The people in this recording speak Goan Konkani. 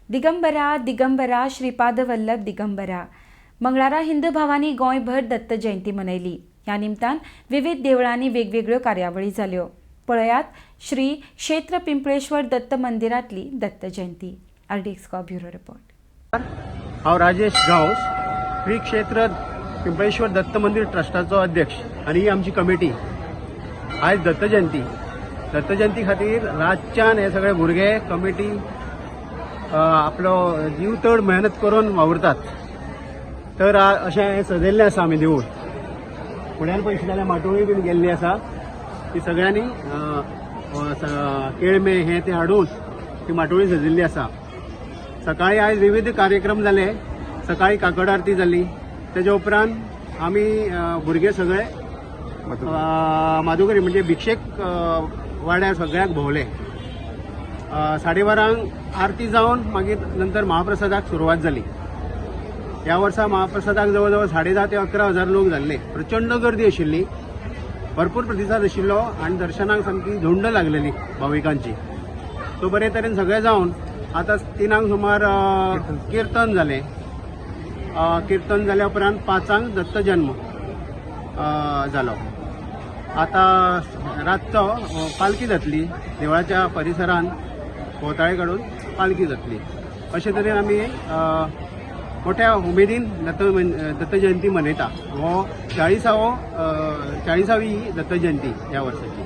दिगंबरा दिगंबरा श्रीपादवल्लभ दिगंबरा. मंगळारा हिंदू भावांनी गोंयभर दत्त जयंती मनयली. ह्या निमतान विविध देवळांनी वेगवेगळ्यो कार्यावळी जाल्यो. पळयात श्री क्षेत्र पिंपळेश्वर दत्त मंदिरांतली Datta Jayanti. RDX bureau report. हांव राजेश गांवस, श्री क्षेत्र पिंपळेश्वर दत्त मंदिर ट्रस्टाचो अध्यक्ष आनी ही आमची कमिटी. आयज दत्त जयंती. दत्त जयंती खातीर रातच्यान हे सगळे भुरगे, कमिटी आपलो जीव तड मेहनत करून वावुरतात. तर अशें हें सजयल्लें आसा आमी देवूळ. फुड्यान पळयशी जाल्यार माटोळी बीन गेल्ली आसा. ती सगळ्यांनी केळमे हे ते हाडून ती माटोळी सजयल्ली आसा. सकाळी आयज विविध कार्यक्रम जाले. सकाळी काकड आरती जाली. तेच्या उपरांत आमी भुरगे सगळे माधुकरी म्हणजे भिक्षेक वाड्यार सगळ्याक भोंवले. 12:30 आरती जावन मागीर नंतर महाप्रसादाक सुरवात जाली. ह्या वर्सा महाप्रसादाक जवळ जवळ 10,500 ते 11,000 लोक जाल्ले. प्रचंड गर्दी आशिल्ली, भरपूर प्रतिसाद आशिल्लो आनी दर्शनाक सामकी झुंड लागलेली भाविकांची. सो बरे तरेन सगळें जावन आतां 3 सुमार किर्तन जालें. किर्तन जाल्या उपरांत 5 दत्त जन्म जालो. आतां रातचो पालखी जातली. देवळाच्या परिसरान भोंवताळे काडून पालखी जातली. अशे तरेन आमी मोठ्या उमेदीन दत्त दत्त जयंती मनयता. हो 40वी दत्त जयंती ह्या वर्साची.